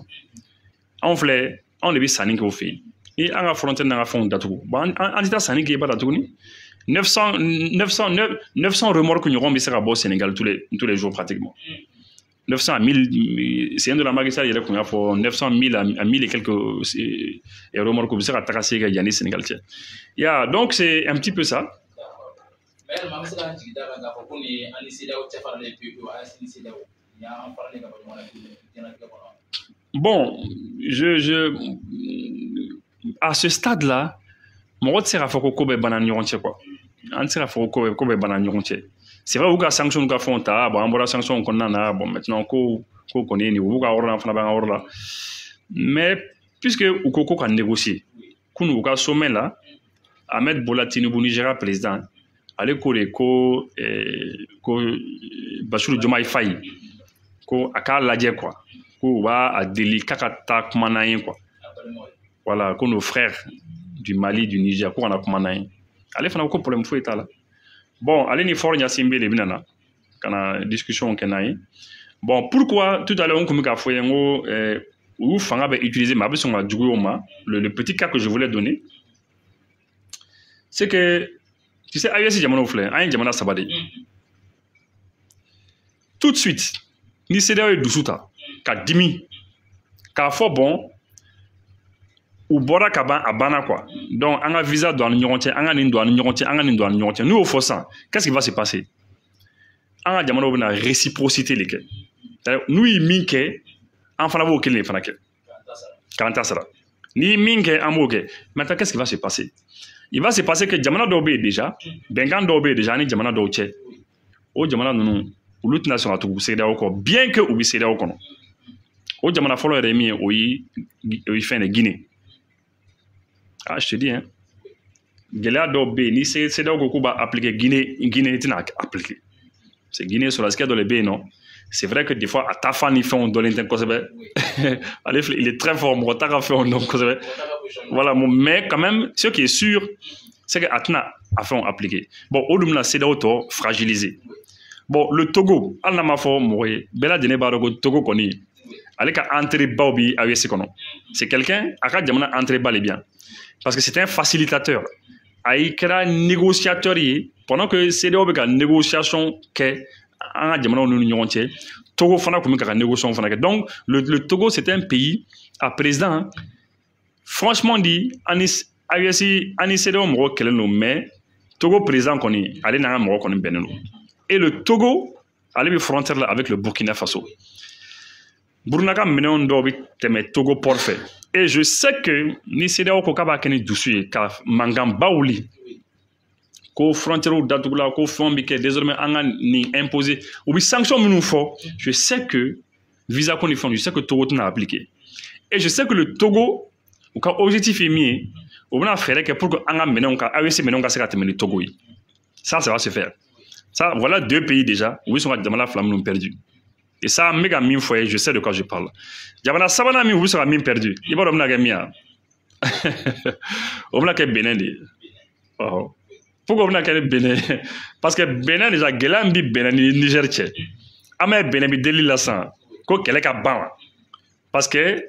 Anw filɛ, anw de bi sanni kɛ u fɛ yen. Ni an ka frontière n'an ka fɛnw datugu, bon, an tɛ taa sanni kɛ i ba la tuguni. 900 900 900 remorques ɲɔgɔn bɛ se ka bɔ Sénégal tous les jours pratiquement. 900 à 1000, sen dɔ la Macky Sall yɛrɛ kun y'a fɔ 900 1000 à 1000 et quelques remorques bɛ se ka taga se ka yanni Sénégal cɛ. Ya, donc c'est un petit peu ça. Mais yalima an bɛ se k'an jigi da kan k'a fɔ ko nin ye an ni CEDEAO cɛ faralen pewu pewu, AES ni CEDEAO, nin y'an faralen ka bɔ ɲɔgɔn na diɲɛlatigɛ kɔnɔ? Bon, à ce stade-là, mɔgɔ tɛ se k'a fɔ ko ko bɛɛ banna ni ɲɔgɔn cɛ quoi. An tɛ se k'a fɔ ko bɛɛ banna ni ɲɔgɔn cɛ. C'est vrai, u ka sanction ka fɛnw ta, bon, an bɔra sanction kɔnɔna na, bon, maintenant ko kɔni ye nin, u b'u ka yɔrɔ la, an fana b'an ka yɔrɔ la. Mais puisque u ko ko ka négocier, kunun u ka sommet la, Ahmed Bola Tinubu, Nigeria président, ale ko de ko Bassirou Diomaye Faye ko a k'a lajɛ quoi, ko u b'a a deli k'a ka taa kuma n'an ye quoi. Voilà, ko nos frères du Mali, du Niger, ko kana kuma n'an ye. Ale fana ko problème foyi t'a la. Bon, ale ni Faure Gnassingbé de bɛna na ka na discussion kɛ n'an ye. Bon, pourquoi tout à l'heure on kun bɛ k'a fɔ ye n ko u y'u fanga bɛ utiliser, mais a bɛ sɔn ka juguya o ma. Le petit cas que je voulais donner, c'est que tu sais, AES jamanaw filɛ, an ye jamana saba de ye. Tout de suite ni CEDEAO ye dusu ta ka dimi k'a fɔ, bon, u bɔra ka ban, a banna quoi, donc an ka visa don an ni ɲɔgɔn cɛ, an ka nin don an ni ɲɔgɔn cɛ, an ka nin don an ni ɲɔgɔn cɛ. N'u y'o fɔ sisan, qu'est-ce qui va se passer? An ka jamanaw bɛna réciprocité de kɛ. N'u ye min kɛ, an fana b'o kelen de fana kɛ k'an ta sara. N'i ye min kɛ, an b'o kɛ. Maintenant, qu'est-ce qui va se passer? Il va se passer que jamana dɔw bɛ yen déjà, bɛnkan dɔw bɛ yen déjà ani jamana dɔw cɛ, o jamana ninnu, olu tɛna sɔn ka tugu CEDEAO kɔ, bien que u bɛ CEDEAO kɔnɔ. O jamana fɔlɔ yɛrɛ ye min ye, o ye fɛn de, Guinée. Ah, je te dis hein, gɛlɛya dɔw bɛ yen, ni CEDEAO ko k'u b'a appliquer Guinée, Guinée tɛna appliquer. C'est Guinée sɔrɔdasikɛ dɔ de bɛ yen nɔ. C'est vrai que des fois a ta fan ni fɛnw dɔnlen tɛ kosɛbɛ. Ale filɛ, il est très fort, mɔgɔ t'a ka fɛnw dɔn kosɛbɛ. Voilà, mais quand même, ce qui est sûr, c'est que a tɛna a fɛnw appliquer. Bon, o dun bɛna CEDEAO tɔ fragiliser. Bon, le Togo, hali n'a ma fɔ mɔgɔ ye, bɛɛ lajɛlen b'a dɔn ko Togo kɔni, ale ka entrée baw bi AES kɔnɔ. C'est quelqu'un, a ka jamana entrée ba de bien, parce que c'est un facilitateur. A yi kɛra négociateur ye pendant que CEDEAO bɛ ka négociation kɛ an ka jamanaw ni ɲɔgɔn cɛ. Togo fana tun bɛ ka négociation fana kɛ. Donc le Togo, c'est un pays à président, franchement dit, ani AES ani CEDEAO mɔgɔw kɛlɛ don, mais Togo président kɔni, ale n'an ka mɔgɔ kɔni bɛnnen don. Et le Togo, ale bɛ frontière la avec le Burkina Faso. Burkina ka minɛnw dɔw bɛ tɛmɛ Togo port fɛ. Et je sais que ni CEDEAO ko k'a b'a kɛ ni dusu ye ka mankanba wuli ko frontière datugula, ko fɛnw bɛ kɛ, désormais an ka nin imposer, u bɛ sanction minnu fɔ, je sais que visa ko ni fɛnw, je sais que Togo tɛna appliquer. Et je sais que le Togo, u ka objectif ye min ye, u bɛna fɛɛrɛ kɛ pour que an ka minɛnw ka AES minɛnw ka se ka tɛmɛ ni Togo ye. Ça, ça va se faire. Ça, voilà deux pays déjà u bɛ sɔn ka jamana fila minnu perdu. Et ça, n bɛ ka min fɔ ye, je sais de quoi je parle. Jamana sabanan min u bɛ sɔn ka min perdu, i b'a dɔn o bɛna kɛ min ye, o bɛna kɛ Benin de ye. Ɔhɔ, pourquoi o bɛna kɛ Benin? Parce que Benin déjà, gɛlɛya min bɛ Benin ni Niger cɛ, an bɛ Benin bi deli la sisan ko kɛlɛ ka ban wa, parce que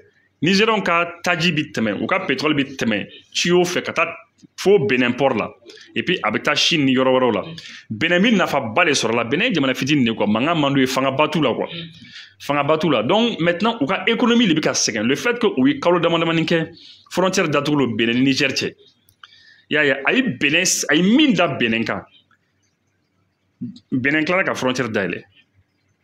Nigériens ka taji bi tɛmɛ, u ka pétrole bi tɛmɛ tuyau fɛ ka taa fo Benin port la, et puis a bɛ taa Chine ni yɔrɔ wɛrɛw la. Benin bi nafaba de sɔrɔ la. Benin ye jamana fitinin de quoi, mankan man d'u ye, fangaba t'u la quoi, fangaba t'u la. Donc maintenant u ka économie de bɛ ka sɛgɛn, le fait que u ye kalo dama damani kɛ frontière datugu Benin ni Niger cɛ. I y'a ye, a ye Benin, a ye min da Benin kan, Benin tilala ka frontière dayɛlɛ.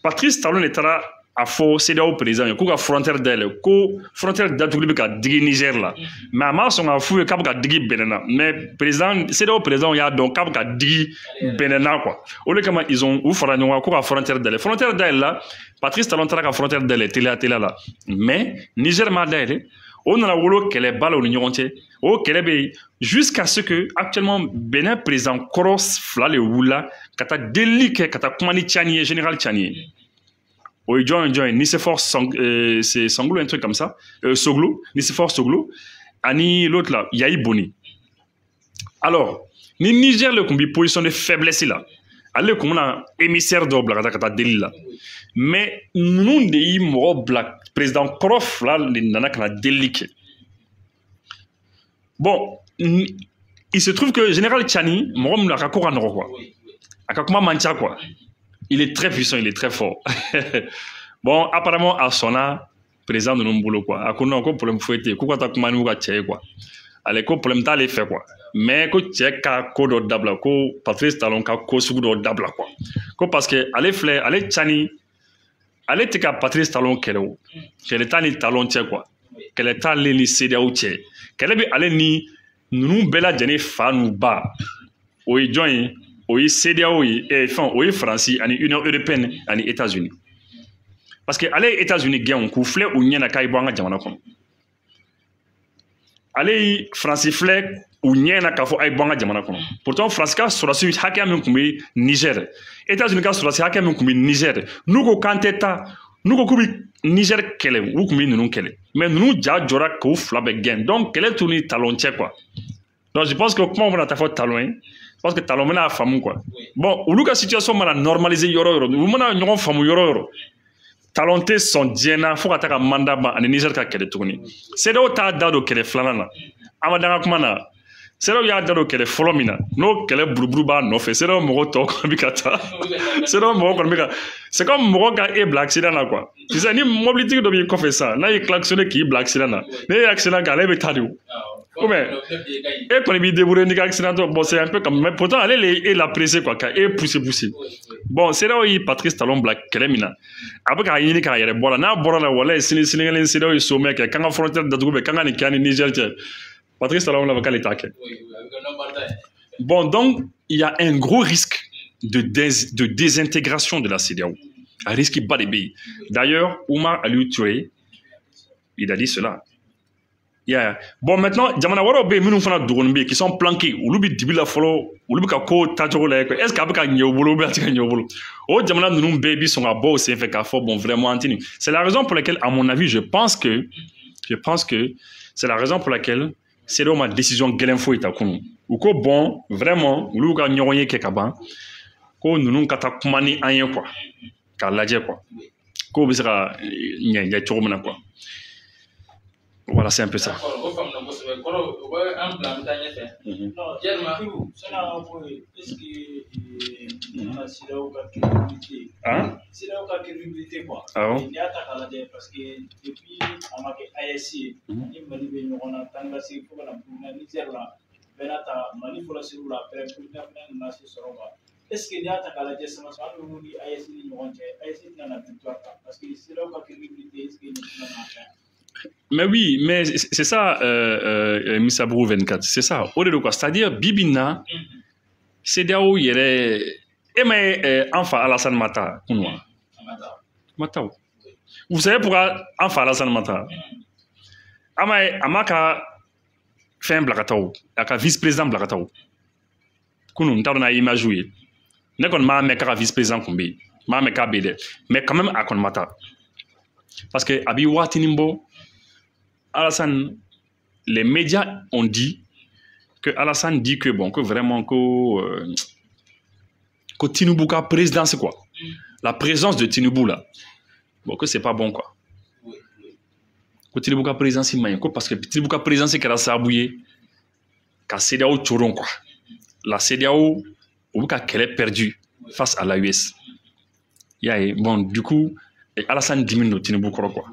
Patrice Talon de taara a fɔ CEDEAO président ye k'u ka frontière dayɛlɛ, ko frontière datuguli bɛ ka digi Niger la, mais a ma sɔn k'a f'u ye k'a bɛ ka digi Benin na. Mais président CEDEAO président y'a dɔn k'a bɛ ka digi Benin na quoi. O de kama ils ont u fara ɲɔgɔn kan ko ka frontière dayɛlɛ. Frontière dayɛlɛ la, Patrice Talon taara ka frontière dayɛlɛ teliya teliya la, mais Niger m'a dayɛlɛ. O nana wolo kɛlɛba la u ni ɲɔgɔn cɛ. O kɛlɛ bɛ yen jusqu'à ce que actuellement Benin président kɔrɔ fila de wulila ka taa delili kɛ, ka taa kuma ni Tiani ye, général Tiani ye. O ye jɔn ye? Nicéphore c'est Sanglo, un truc comme ça, Soglo, Nicéphore Soglo. Ani l'autre là, Yayi Boni. Alors, ni Niger le kun bi position de faiblesse la, ale kun bɛna émissaire dɔw bila ka taa ka taa deli la. Mais ninnu de y'i mɔgɔ bila président kɔrɔ fila de nana ka na delili kɛ. Bon, il se trouve que général Tchani, mɔgɔ min don a ka ko ka nɔgɔ quoi. A ka kuma man ca quoi. Il est très puissant, il est très fort. Bon, apparemment a sɔnna président ninnu bolo quoi. A ko non, ko problème foyi tɛ yen, k'u ka taa kuma n'u ka cɛ ye quoi. Ale ko problème t'ale fɛ quoi. Mais ko cɛ ka ko dɔ dabila, ko Patrice Talon ka ko sugu dɔ dabila quoi. Ko parce que ale filɛ, ale Tchani, ale tɛ ka Patrice Talon kɛlɛ o. Kɛlɛ t'a ni Talon cɛ quoi. Kɛlɛ t'ale ni CEDEAO cɛ. Kɛlɛ bɛ ale ni ninnu bɛɛ lajɛlen fa n'u ba. O ye jɔn ye? O ye CEDEAO ye, fɛn o ye Faransi ani Union européenne ani États-Unis. Parce que ale ye États-Unis gɛn k'u filɛ u ɲɛ na k'a ye bɔ an ka jamana kɔnɔ. Ale ye Faransi filɛ u ɲɛ na k'a fɔ a ye bɔ an ka jamana kɔnɔ. Pourtant Faransi ka sɔrɔdasi hakɛya min tun bɛ Niger, États-Unis ka sɔrɔdasi hakɛ min tun bɛ Niger, n'u ko k'an tɛ taa, n'u ko k'u bɛ Niger kɛlɛ, u tun bɛ ninnu kɛlɛ. Mais ninnu ja jɔra k'u fila bɛɛ gɛn. Donc kɛlɛ t'u ni Talon cɛ quoi. Donc je pense que kuma bɛna taa fɔ Talon ye. Parce que Talon bɛna faamu quoi. Bon, olu ka situation mana normaliser yɔrɔ o yɔrɔ, u mana ɲɔgɔn faamu yɔrɔ o yɔrɔ, Talon tɛ sɔn diɲɛ na fo ka taa ka mandat ban ani Niger ka kɛlɛ tuguni. CEDEAO t'a da don kɛlɛ filanan na. An ma dan ka kuma na. CEDEAO y'a da don kɛlɛ fɔlɔ min na, n'o kɛlɛ buruburu b'a nɔfɛ, CEDEAO mɔgɔ tɔw kɔni bɛ ka taa. CEDEAO mɔgɔ kɔni bɛ ka, c'est comme mɔgɔ ka e bila accident na quoi. Tu sais, ni mobilitigi dɔ b'i kɔfɛ sisan, n'a y'i klaxonné k'i bila accident na, n'e ye accident kɛ, ale bɛ taa de o. Ou bien, e kɔni b'i débrouiller n'i ka accident tɔ. Bon, c'est un peu comme, mais pourtant ale le e la pressé quoi, ka e pousser pousser. Bon, CEDEAO ye Patrice Talon bila kɛlɛ min na, a bɛ k'a ɲini k'a yɛrɛ bɔ a la. N'a bɔra la, walayi sini sinikɛnɛ CEDEAO ye sommet kɛ, k'an ka frontière datugu bɛ, k'an ka nin kɛ an ni Niger cɛ. Patrice Talon la k'ale t'a kɛ. Bon, donc il y a un gros risque de désintégration de la CEDEAO. Un risque bas des pays. D'ailleurs, Oumar Aliou Touré, il a dit cela. Yeah. Bon, maintenant, jamana wɛrɛw bɛ yen minnu fana dogolen bɛ yen, qui sont planqués, olu bɛ dibi la fɔlɔ, olu bɛ ka ko taacogo lajɛ quoi. Est ce que a bɛ ka ɲɛ u bolo ou bien a tɛ ka ɲɛ u bolo? O jamana ninnu bɛɛ bi sɔn ka bɔ o senfɛ k'a fɔ bon, vraiment an tɛ nin. C'est la raison pour laquelle, à mon avis, je pense que c'est la raison pour laquelle CEDEAO ma décision gɛlɛn foyi ta kunun. U ko bon, vraiment, olu ka ɲɔgɔn ye kɛ ka ban, ko ninnu ka taa kuma ni an ye quoi, k'a lajɛ quoi, k'o bɛ se ka ɲɛ ɲɛ cogo min na quoi. Voilà, c'est un peu ça. D'accord, o faamuna kosɛbɛ. Kɔrɔ, o bɛ an bila an bɛ taa ɲɛfɛ. Non, Yalima Ibu, sani an ka bɔ yen, est ce que na CEDEAO ka crédibilité, Hein? CEDEAO ka crédibilité quoi. Awɔ. N'i y'a ta k'a lajɛ, parce que depuis a ma kɛ AES ye, ni Mali bɛ ɲɔgɔn na taa ni ka segin fo ka na Burukina, Niger la, bɛɛ n'a ta Mali fɔlɔ ser'u la, après Burukina fana nana se sɔrɔ quoi. Est ce que n'i y'a ta k'a lajɛ, sama sama bɛ mun ni AES ni ɲɔgɔn cɛ, AES tɛna na victoire ta, parce que CEDEAO ka crédibilité, est ce que nin tɛna na fɛn? Mais oui, mais c'est ça, Missabourou 24, c'est ça. O de don quoi. C'est-à-dire, bibi na, CEDEAO yɛrɛ, e ma ye an fa Alassane ma taa kunun wa? Ma taa o. Vous savez pourquoi an fa Alassane ma taa? A ma ye, a ma ka fɛn bila ka taa o, a ka vice-président bila ka taa o. Kunun, n t'a dɔn n'a ye image ye. Ne kɔni m'a mɛn k'a ka vice-président kun bɛ yen. N m'a mɛn k'a bɛ yen dɛ. Mais quand même, a kɔni ma taa. Parce que a b'i waatinin bɔ, Alassane, les médias ont dit que Alassane dit que bon, que vraiment que Tinubu ka présidence quoi. La présence de Tinubu là, bon, que c'est pas bon quoi. Ko Tinubu ka présidence man ɲi, ko parce que Tinubu ka présidence kɛra sababu ye ka CEDEAO coron quoi. La CEDEAO u bɛ ka kɛlɛ perdu face à l'AES. I y'a ye, bon, du coup, Alassane dimi don Tinubu kɔrɔ quoi.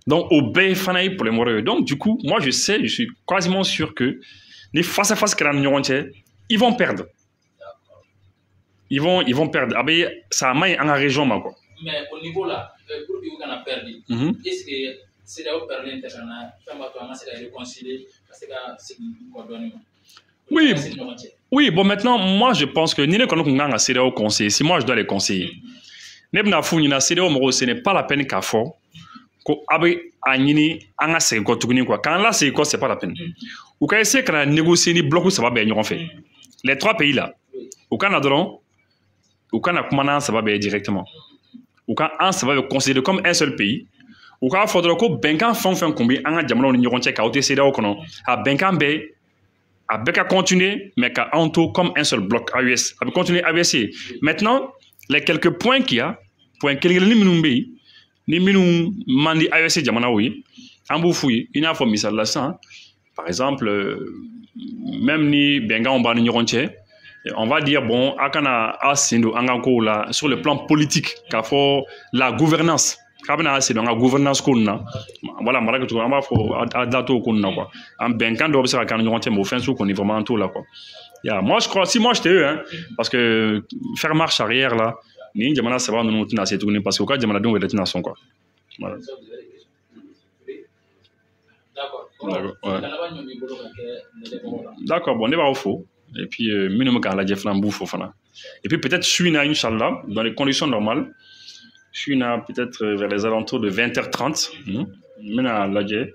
Donc, au bɛɛ fana ye problème wɛrɛ ye. Donc, du coup, moi, je sais, je suis quasiment sûr que les face à face kɛra ni ɲɔgɔn cɛ, ils vont perdre. Ils vont perdre. A bɛ, ça man ɲi an ka région ma quoi. Mais au niveau là, pour que u kana perdre, est ce que CEDEAO perlen tɛ ka na fɛn b'a to an ka se ka réconcilier, ka se ka segin kɔ dɔɔnin ma? Oui. Ka se ni ɲɔgɔn cɛ. Oui, bon, maintenant, moi, je pense que ni ne kɔni kun kan ka CEDEAO conseiller, si moi je dois les conseiller, ne bɛna f'u ɲɛna CEDEAO mɔgɔw, ce n'est pas la peine k'a fɔ ko a bɛ a ɲini an ka segin kɔ tuguni quoi. K'an lasegin kɔ, c'est pas la peine. U ka essayer ka na négocier ni bloc saba bɛɛ ɲɔgɔn fɛ. Les trois pays là, u ka na dɔrɔn, u ka na kuma n'an saba bɛɛ ye directement. U ka an saba bɛ considérer comme un seul pays. U k'a fɔ dɔrɔn ko bɛnkan fɛn o fɛn kun bɛ an ka jamanaw ni ɲɔgɔn cɛ k'aw tɛ CEDEAO kɔnɔ, a bɛnkan bɛɛ a bɛɛ ka continuer, mais ka anw to comme un seul bloc AES, a bɛ continuer AES ye. Maintenant, les quelques points qu'il y a, point kelen kelennin minnu bɛ yen ni minnu man di AES jamanaw ye, an b'u f'u ye. I n'a fɔ misali la sisan, par exemple, même ni bɛnkanw b'an ni ɲɔgɔn cɛ, on va dire bon, a kana a sen don an ka kow la sur le plan politique, k'a fɔ la gouvernance, k'a bɛna sen don an ka gouvernance ko ninnu na, voilà, mara kɛcogo, an b'a fɔ a da t'o ko ninnu na quoi. An bɛnkan dɔw bɛ se ka k'an ni ɲɔgɔn cɛ, mais o fɛn sugu kɔni vraiment an t'o la quoi. Ya, moi je crois, si moi j'étais eux, hein, parce que faire marche arrière là, ni jamana saba ninnu tɛna se tuguni, parce que u ka jamanadenw yɛrɛ tɛna sɔn quoi. Voilà. D'accord. D'accord, ouais. D'accord, bon, ne b'aw fo. Et puis, minnu bɛ k'a lajɛ fana, n b'u fo fana. Et puis peut-être su in na, inchallah, dans les conditions normales, su in na peut-être vers les alentours de 20h30, n bɛna lajɛ.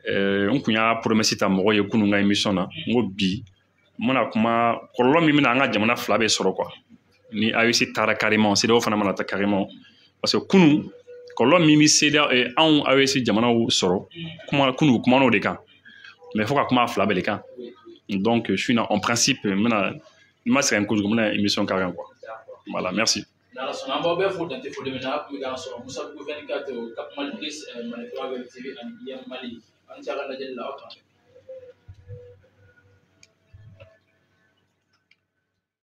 N kun y'a promesse ta mɔgɔw ye kunun ka émission na, n ko bi n bɛna kuma kɔlɔlɔ min bɛna an ka jamana fila bɛɛ sɔrɔ quoi. Ni AES taara carrément, CEDEAO fana mana taa carrément. Parce que kunun kɔlɔlɔ min bɛ CEDEAO anw AES jamanaw sɔrɔ, kuma kunun u kumana o de kan. Mais fo ka kuma a fila bɛɛ de kan. Donc, je suis en principe, maintenant, moi, c'est un coup de émission carrément, quoi. Voilà, merci. N'Ala sɔnna, an b'aw bɛɛ fo dante foli min na. A tun bɛ k'an sɔrɔ Musabugu 24, Cap Mali Plus, Mali Kura Web TV ani IM Mali. An cɛ ka lajɛli la, aw kan.